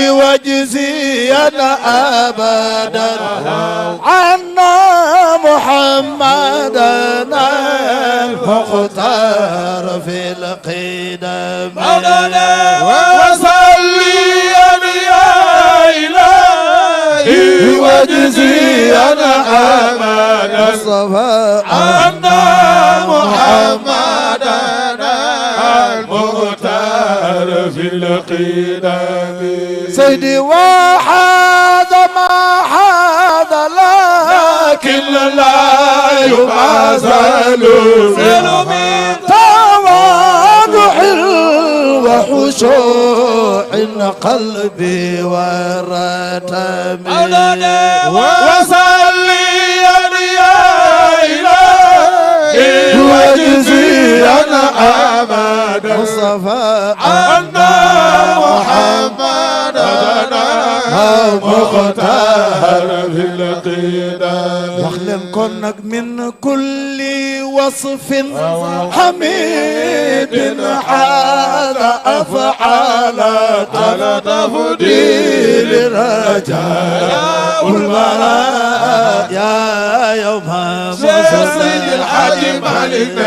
واجزينا أبدا عنا محمدنا المختار في القدم وصليا يا إلهي واجزينا أبدا عنا محمدنا المختار في القدم سيدي وحاد ما حاد لكن لا يمازل من تواضع وخشوع قلبي ورتمي وصليا يا إلهي واجزينا أبدا مصطفى عنا محمدنا المختار في القدم واخلن كونك من كل وصف حميد هذا أفعال على تفضيل رجاء والبراء يا يوم سيد الحاج مالك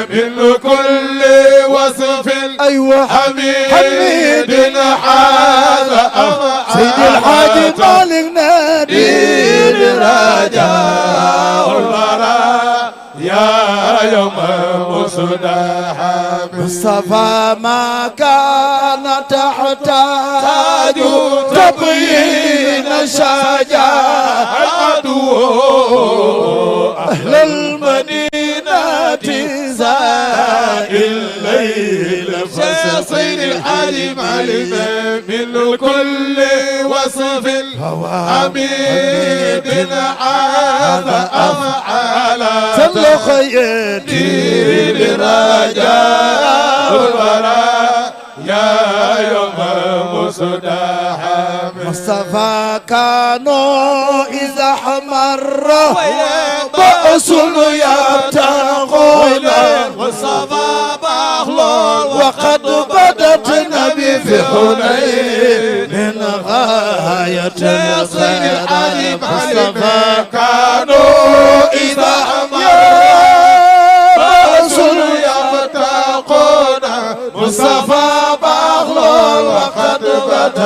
من كل وصف أيوة حميد هذا أفعال سيد الحاج مالك نادي رجاء والبراء يا يوم مصدحا مصطفى ما كان تحتاج تبيين شجاعة أهل المدينة زائل الليل سيد الحاج مالك من كل وصف حميد هذا أفعال سلو خيدي لرجاء الوراء يا يوم مصدحا مصطفى كانوا إذا حمر بأس يبتغون مصطفى بخلول وقد بدت نبي في حنين من غاية الخير مصطفى كانوا إذا حمر بأس يبتغون مصطفى بخلول وقد بدت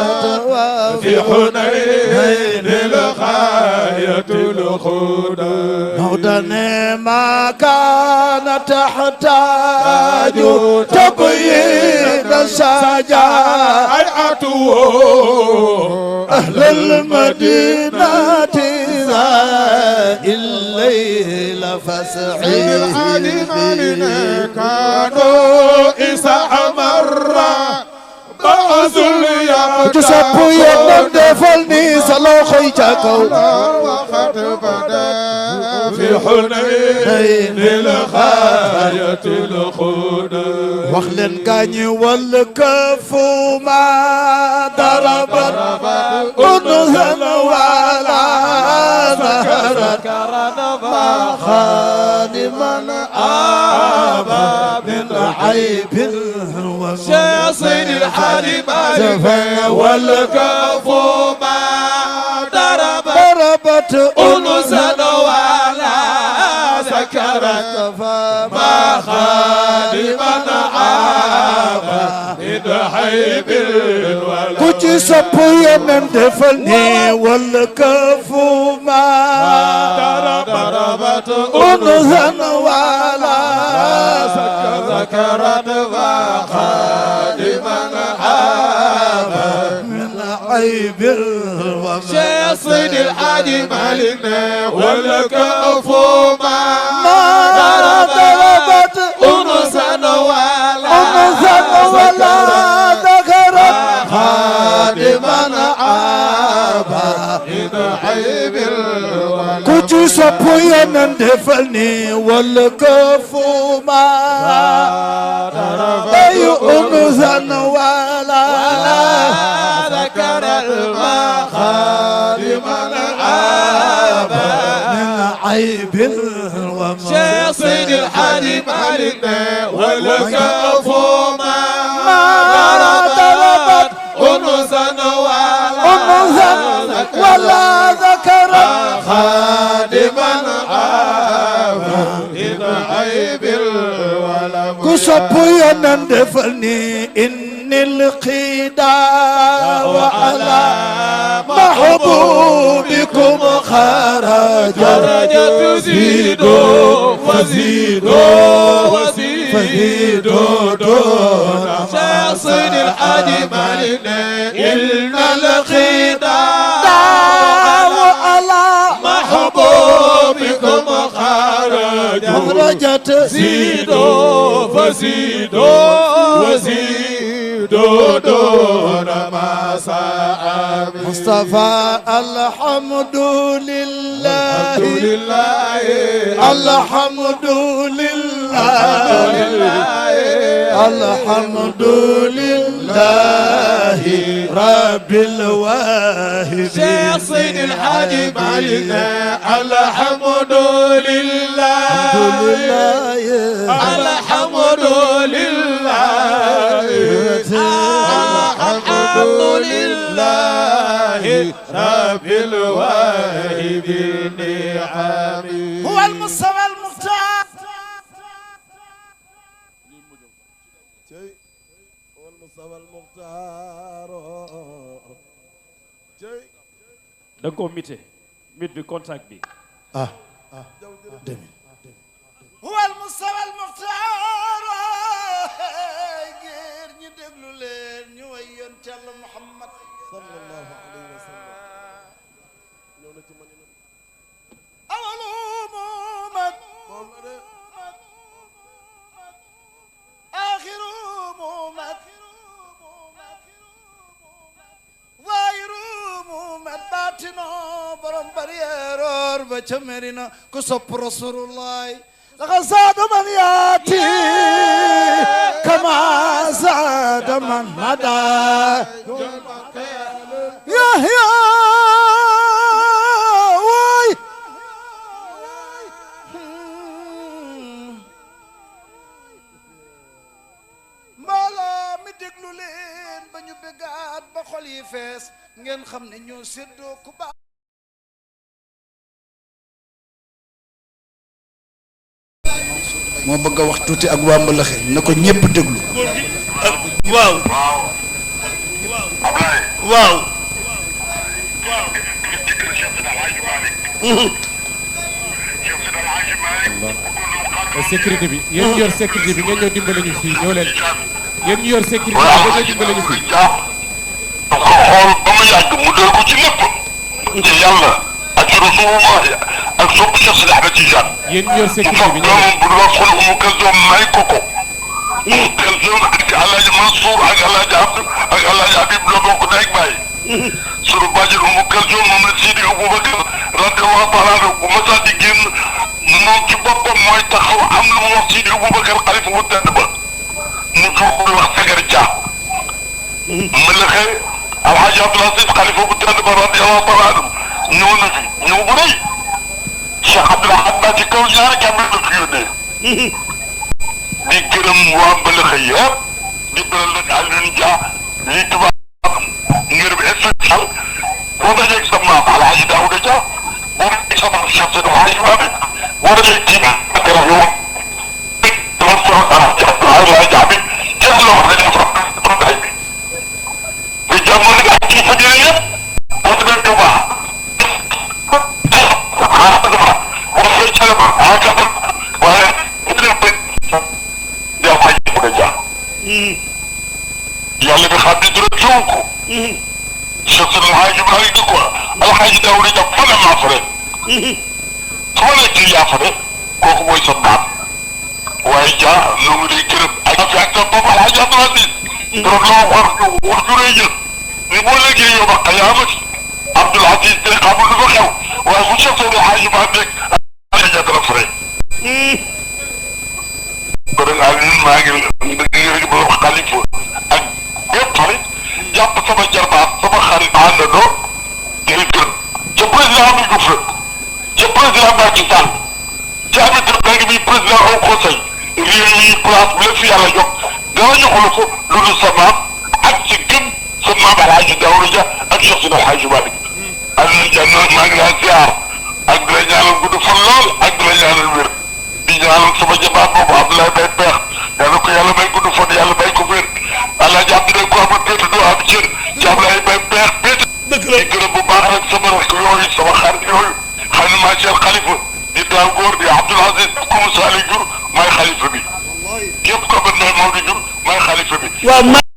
في حنين الغاية الخدى موطن ما كان تحتاج تبيين شجاعة أهل المدينة ذا الليل فسعيد كانوا إذا حمر بعض تسبوا يدم دفلني سلو خيتكو وقد بدا في حنين الغاية الخدى واخلن كاني والكف ما ضربت أنثى ولا ذكرت خادما آبا من عيب سيد الحاج مالك والكف ما ضربت أنثى ولا ذكرت ما خادما آبا من عيب الولد كنت سبويا من دفلني والكف ما ضربت أنثى ولا ذكرت ما خادما آبا من عيب سيد الحاج مالك والكف ما ضربت أنثى ولا ذكرت خادما آبا من عيب الولد كنت سبويا من دفلني والكف ما أي أنثى ولا ذكر الماء خادما آبا من عيب سيد الحاج مالك والكف ما ضربت أنثى ولا ذكر خادما إذ عيب الولم كسب ينندفني إن القداء وعلى محبوبكم خرج تزيدوا وزيدوا فزيدوا دون شاصد الحاج مالك إن الخداع وعلى محبوبكم خرجت زيدوا فزيدوا وزيدوا دون ما ساء مصطفى الحمد لله الحمد لله الحمد لله رب الواهب شيخ صين الحاج مالنا الحمد لله الحمد لله الحمد لله رب الواهب النعم هو المصطفى المختار هو المصطفى المختار da nga koo mite mit bi contact bi هو المصطفى المختار غير ñi déglu leen ñu way yonent Yàlla Muhammad sallallahu alayhi wa sallam ñëw na ci man أول مومد آخر مومد ظاهر مومد باطن برم بريرور بچمرنا كسب رسول الله لقد زاد من ياتي كما زاد من مدى يا واي mbooloo mi déglu leen ba ñu bëggaat ba xol yi fees ngeen xam ne ñoo séddoo ku baax moo bëgg a wax tuuti ak waa Mbalaxe na ko ñépp déglu waaw waaw sécurité bi yéen ñu yor sécurité bi ngeen ñëw dimbale ñu fii ñëw leen yéen ñu yor sécurité bi ngeen ñëw dimbale ñu fii. da ko xool ba mu yàgg mu dal ko ci lépp. ci yàlla ak ci rasulullah ak sopp Cheikh Sidi Ahmed Tidiane. yéen ñu yor sécurité bi bu doon xool mu Kalsoom may ko ko. Kalsoom ak Alaaji Mansour ak Alaaji Abdou ak Alaaji Habib la bokk day ak bàyyi. sunu bàjjen mu Kalsoom moom la Sidi Aboubacar radiyallahu taala anhu bu ma saa di génn moom ci boppam mooy taxaw am lu mu wax Sidi Aboubacar xalifa bu tedd ba mu jox ko wax Sagar Dia. Mbalaxe Alhaji Abdoul Aziz xalifa bu tedd ba radiyallahu taala anhu ñëw na fi ñëw bu rëy Cheikh Abdoul Ahad ba ci kaw ñaari kàddu la fi yónnee di gërëm waa Mbalaxe yëpp di bëral nag Alioune Dia lii tubaab ngir bi spécial boo dajeeg sa maam Alhaji Daouda Dia boo dajeeg sa maam Cheikh Seydi Hadji Malick boo dajeeg kii bi ak yow Alhaji Habib kenn loo xam ne dafa ay bi te jamono bi ak kii fa jëlee yëpp boo demee Touba boo fay cale ba waaye bu dee bëj yow maa ngi bëgg a jaar yàlla bi xam ne dara jiw ko Cheikh Seydi Hadji Malick di quoi Alhaji Daouda Dia fa la maa fa rek fu ma nekk yaa fa rek kooku mooy sa maam waaye Dia ñoo ngi lay gërëm ak sa bopp Alhaji Abdoul Aziz borom loo wax ju rëy jël ni boo léegi yow ba qiyaamati Abdoul Aziz de xamul lu fa xew waaye bu Cheikh Seydi Hadji Malick Alhaji dana fa rek kon nag Alioune maa ngi ba wax xalifa ak bépp xarit jàpp sama jarbaat sama xarit àndandoo ngir gën ca président Abdou Diouf la ca président Macky Sall ca Aminata Mbengue mi président au conseil réew mi place bi la fi yàlla jox dara joxulu ko lu dul sa maam ak ci gën sa maam Alhaji Daouda Dia ak Cheikh Seydi Hadji Malick Alioune Diagne maa ngi laa ziar ak di la ñaanal gudd fan lool ak di la ñaanal wér di ñaanal sama jabaat boobu Abdoulaye Baye Peex yàlla ko yàlla may gudd fan yàlla may ko wér Alaaji Abdoulaye ko amul péete doo am cër ci Abdoulaye Baye Peex péete. dëgg la di gërëm bu baax rek sama rakk yooyu sama xarit yooyu xam ne maa Cheikh Khalifa di daaw góor di Abdoul Aziz Koumou Sali jur may xalifa bi képp ko ba Ndeye Maodo jur may xalifa bi. waaw